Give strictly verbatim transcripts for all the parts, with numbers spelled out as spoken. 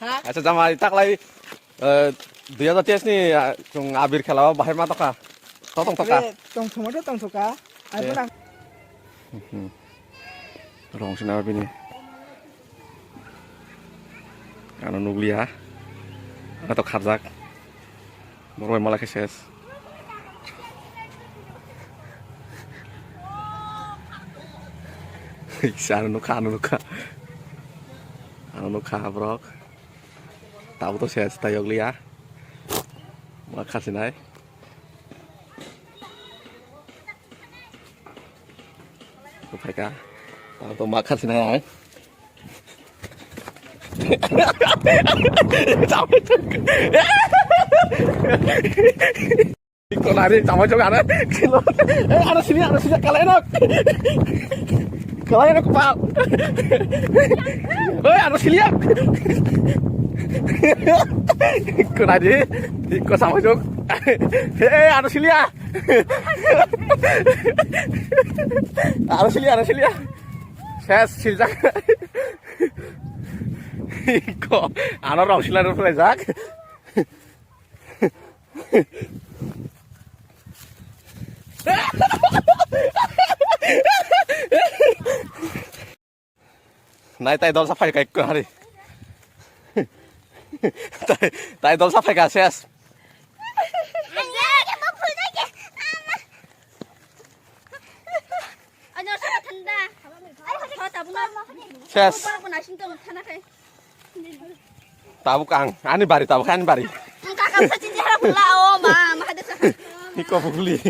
Acha, jamai, taklai, eh, dui hajar teis ni, ah, chwng abir khela o bahai ma tokha. To tong tokha. Tong thoma to tong thokha. Ai Eh. Bona. Hmm. Rong sina bini. Ano nukliya. Ano to kharjak. Borok bai mala khe ses. Ano nukha, ano nukha. Ano nukha borok. Tabuk to ses, tayok liya. Ma khasinai. Phaikha. Tabuk to ma khasinai ang. Konari tamo jog ana kilo. Eh, ano sini, ano sini, kalai nok. Kalai nok, pal. Oi, ano sini ya. Konari, iko tamo jog. Eh, ano sini ya. Ano sini, ano sini ya. Ses, siljak. Iko, ano rong sila rong sila jak. Nai tai dol sa phai kai ko hari. Tai, tai dol sa phai ka ses. Ses. Tabuk ang, ani bari, tabuk ani bari. Kakam sa chinchara pula, oh, ma, ma, ada sa. Iko bugli.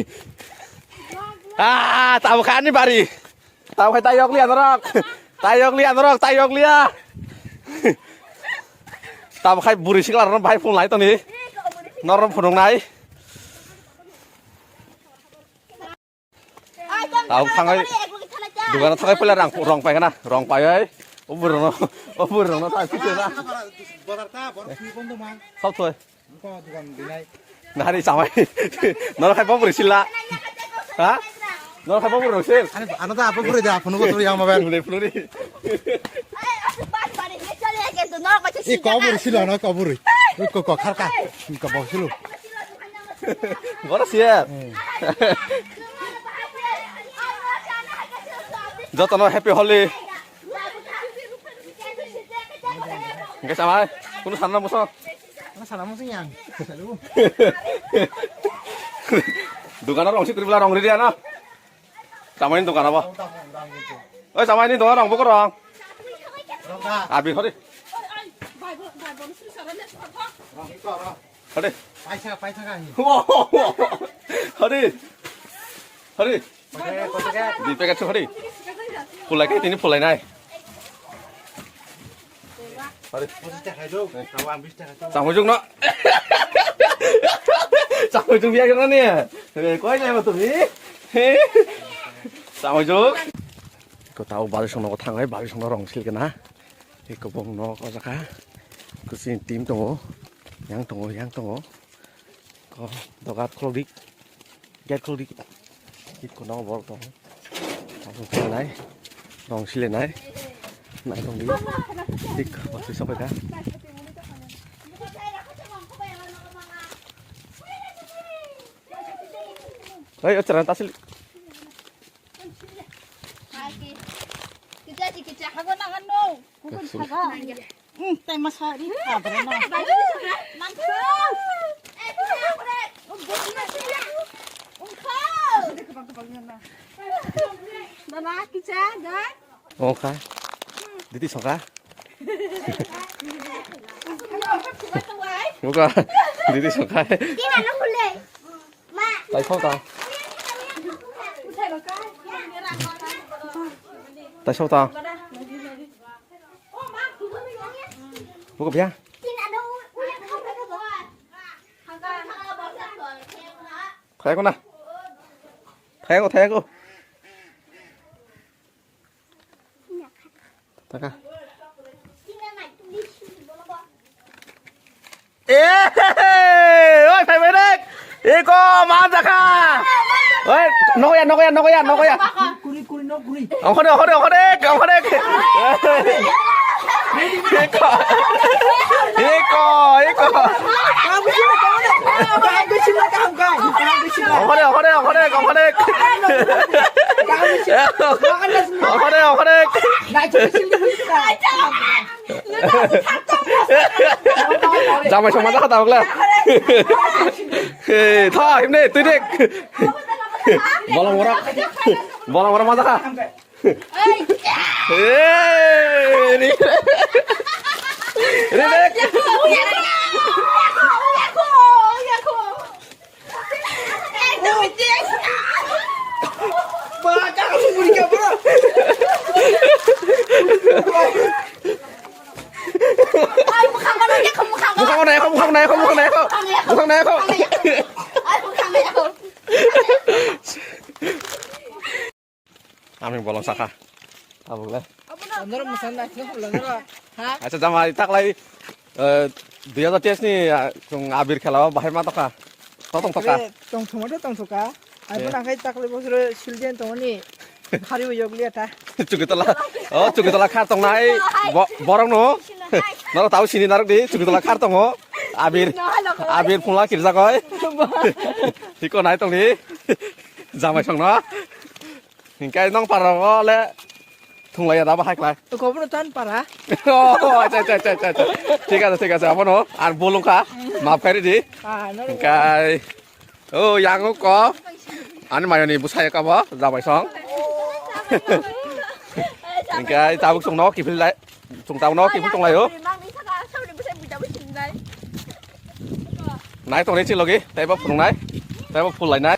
Ah, tabuk ani bari. Tabuk hai tayok liya norok. Tayok liya norok, tayok liya. Tabuk hai buri sikla norok bahai phone lai toni. Norok phunuk nai. Tabuk thangai dugano thangai pele rang rong pai kana rong pai ai o burung no o burung no tai pite na. Bazar ta bor sui kondo ma. Sab thoi. Ko dugan dinai. Nari chamai. Noro khai bobri sila. Ha? Noro khai bobri rong sil. Ano ano ta apa buri da phone ko to yang ma ben. Bule phone ri. I ko buri sila no ko buri. Ko ko kharka. Ko bo silu. Boro siya. Jotono happy Holi. Hingke samai, kunu sana muso. Sana muso yang. Dukano rong si tripla rong riri ano. Samai ni dukano bo. Oi samai ni dukano rong buko rong. Abi hori. Hadi. Paisa, paisa ka hi. Hadi. Hadi. Di packet su hadi. Pulai kai tini pulai nai. Hadi. Paisa ka hi do. Kawan bis ka hi do. Samujung no. Samujung biya kena ni. Koi nai mo tumi. Samujung. Ko tau bari sono ko thangai bari sono rong sil kena. Eko bong nok o jaga. Kuching team tongo. Yang tongo, yang tongo. Ko doga khuluk dik. Gate khuluk dik. Gate kono borok tongo. Tabuk khenai. Rong silenai. Nai tong di. Dik, basi sopai da. Hei, o chara tasil. Kita kita hago na ano. Kugun hago. Hmm, tai masa ri ka bro na. Mangsa. Dana kicha da. Oka. Diti soka. Oka. Diti soka. Tai sota. Tai sota. Buka biya. Thayako na. Thayako, thayako. Taka. Eh, oi, phai bai rek. Iko, man jakha. Oi, nogoya, nogoya, nogoya, nogoya. Kuri, kuri, no, kuri. Ongkhore, ongkhore, ongkhore, ongkhore. Iko. Okhorek, okhorek, okhorek, okhorek. Okhorek, okhorek. Jamai song ma jakha tabuk le. Hey, tha, himne, twi dek. Bolong borok. Bolong borok ma jakha. Hey, ri. Ri dek. Mukhang naikho, mukhang naikho, mukhang naikho, mukhang naikho. Mukhang naikho. Ani bolong sakha. Tabuk le. Andor musan naikho, andor. Ha? Acha, jamai taklai, eh, dui hajar teis ni, ah, chwng abir khela o bahai ma tokha. To tong tokha. Tong thuma to tong thoka. Ai bona khai taklai bosro siljen tongni. Khari uyok liya ta. Chukitola. Oh, Chukitola khar tongnai. Bo-, borok no. Noro tau sini narok di. Chukitola khar tongo. Abir. Abir phunla kirjak oi. Hiko nai tongni. Jamai songno. Hingkai nong para o le. Thunglai ya da bahai klai. Ko bono tan para. Oh, acha, acha, acha, acha, acha. Thik ase, thik ase. Abono ar bolong kha. Map khai di. Ah, no. Hingkai. Oh, yang ko. Ani mayoni busai ka ba, jamai song. Hingkai tabuk song no kifil lai. Song tabuk no kifil tong lai o. Nai tong le chi logi. Taibo phunung nai. Taibo phul lai nai.